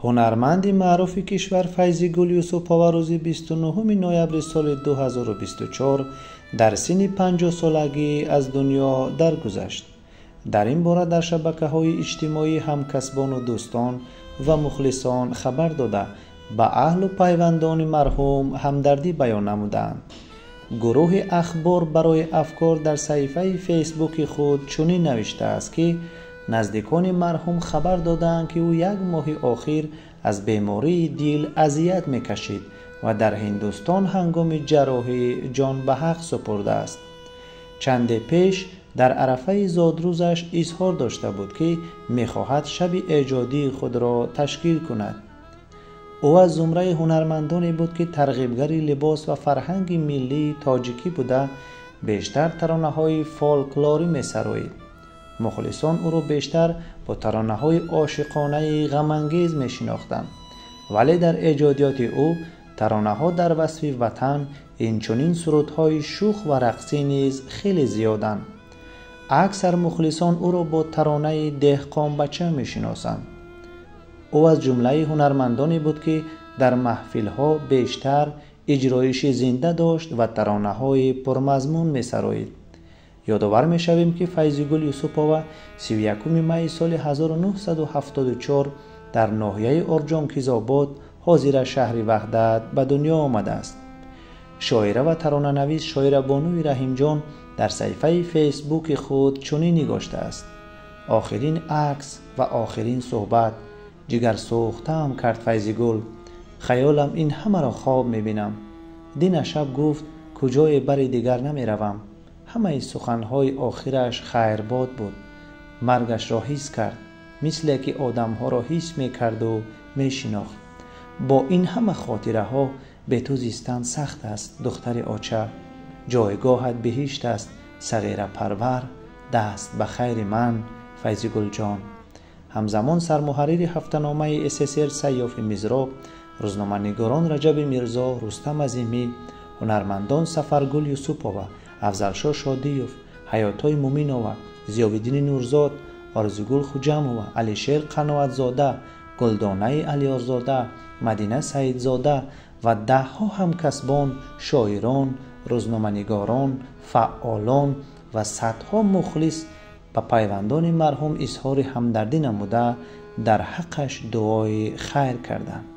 Ҳунарманди маъруфи кишвар Файзигул Юсупова рӯзи 29 ноябри соли 2024 дар синни 50-солагӣ аз дунё даргузашт. Дар ин бора дар шабакаҳои иҷтимоӣ ҳамкасбону дӯстон ва мухлисон хабар дода, ба аҳлу пайвандони марҳум ҳамдардӣ баён намуданд. Гурӯҳи «Ахбор барои афкор» дар саҳифаи Фейсбуки худ чунин навиштааст, ки наздикони марҳум хабар додаанд, ки ӯ як моҳи охир аз бемории дил азият мекашид ва дар Ҳиндустон ҳангоми ҷарроҳӣ ҷон ба ҳақ супурдааст. Чанде пеш дар арафаи зодрӯзаш изҳор дошта буд, ки мехоҳад шаби эҷодии худро ташкил кунад. Ӯ аз зумраи ҳунармандоне буд, ки тарғибгари либос ва фарҳанги миллии тоҷикӣ буда, бештар таронаҳои фолклорӣ месароид. Мухлисон ӯро бештар бо таронаҳои ошиқонаи ғамангез мешинохтанд, вале дар эҷодиёти ӯ таронаҳо дар васфи ватан, инчунин сурудҳои шӯх ва рақсӣ низ хеле зиёданд. Аксар мухлисон ӯро бо таронаи «Деҳқонбача» мешиносанд. Ӯ аз ҷумлаи ҳунармандоне буд, ки дар маҳфилҳо бештар иҷроиши зинда дошт ва таронаҳои пурмазмун месароид. Ёдовар мешавем, ки Файзигул Юсупова 31 майи соли 1974 дар ноҳияи Орҷонкизобод, ҳозира шаҳри Ваҳдат, ба дунё омадааст. Шоира ва таронанавис Шоирабонуи Раҳимҷон дар саҳифаи Фейсбуки худ чунин нигоштааст: «Охирин акс ва охирин суҳбат ҷигарсӯхтаам кард Файзигул. Хаёлам ин ҳамаро хоб мебинам. Дина шаб гуфт, куҷое бари дигар намеравам. Ҳамаи суханҳои охираш хайрбод буд. Маргашро ҳис кард, мисле ки одамҳоро ҳис мекарду мешинохт. Бо ин ҳама хотираҳо бе ту зистан сахт аст, духтари оча. Ҷойгоҳат биҳишт аст, сағирапарвар. Даст ба хайри ман, Файзигулҷон». Ҳамзамон сармуҳаррири ҳафтаномаи ССР Сайёфи Мизроб, рӯзноманигорон Раҷаби Мирзо, Рустам Азимӣ, ҳунармандон Сафаргул Юсупова, Афзалшо Шодиев, Ҳаётой Муминова, Зиёвиддини Нурзод, Орзугул Хуҷамова, Алишер Қаноатзода, Гулдонаи Алиёрзода, Мадина Саидзода ва даҳҳо ҳамкасбон, шоирон, рӯзноманигорон, фаъолон ва садҳо мухлис ба пайвандони марҳум изҳори ҳамдардӣ намуда, дар ҳаққаш дуои хайр карданд.